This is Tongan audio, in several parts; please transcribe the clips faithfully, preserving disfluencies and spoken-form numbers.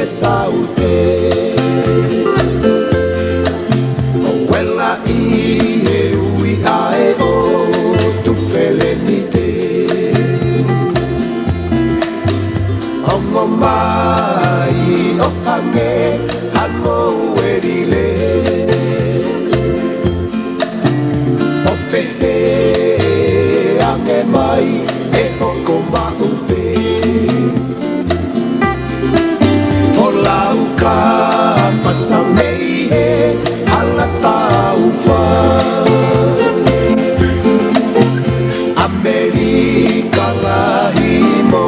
Saute. ʻO vela ʻi he ui ʻa e ʻotu felenite. Ongo mai ʻo hangē ha ngoue lile. ʻO pehē ange mai ʻe hoko maʻu pē. Folau ka pasa mei he hala taufa. ʻAmelika lahi mo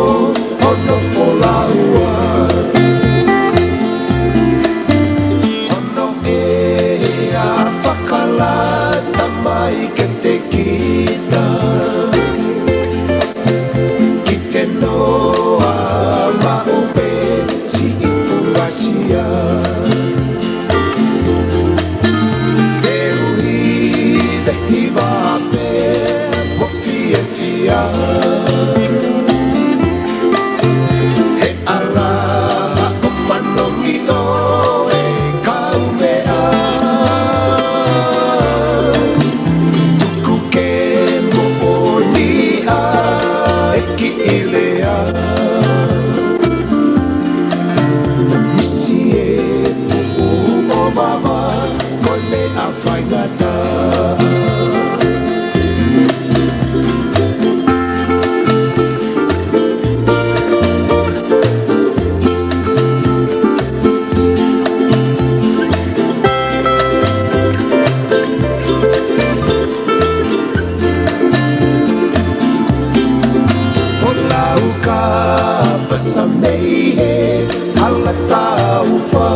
hono folaua. Hono ʻea fakalata mai kiate kita. Ki te noa maʻu pē siʻi fungasia. Te u hivehiva pē mo fiefia. He ʻalaha ʻo manongi ʻo e kaumeʻa. Tuku ke moʻoni ʻa e kiʻi lea. Misi e fuʻu ʻovava, ko e meʻa faingataʻa. Folau ka pasa mei he hala taufa.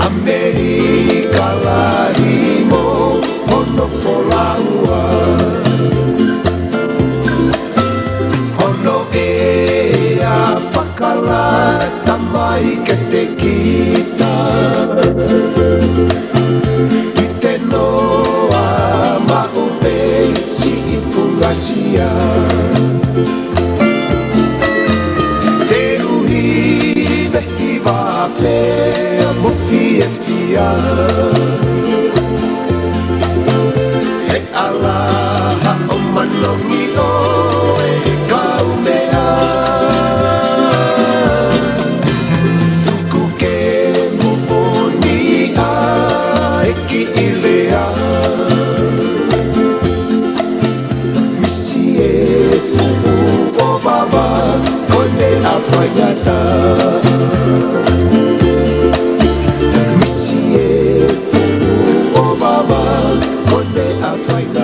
ʻAmelika lahi mo hono folaua. Hono ʻea fakalata mai kiate kita. Ki te noa maʻu pē siʻi fungasia. Te u hivehiva pē mo fiefia. He ʻalaha ʻo manongi ʻo e kaumeʻa. Tuku ke moʻoni ʻa e kiʻi lea. Misi e fuʻu ʻovava, ko e meʻa faingataʻa. Misi e fuʻu ʻovava, ko e meʻa faingataʻa.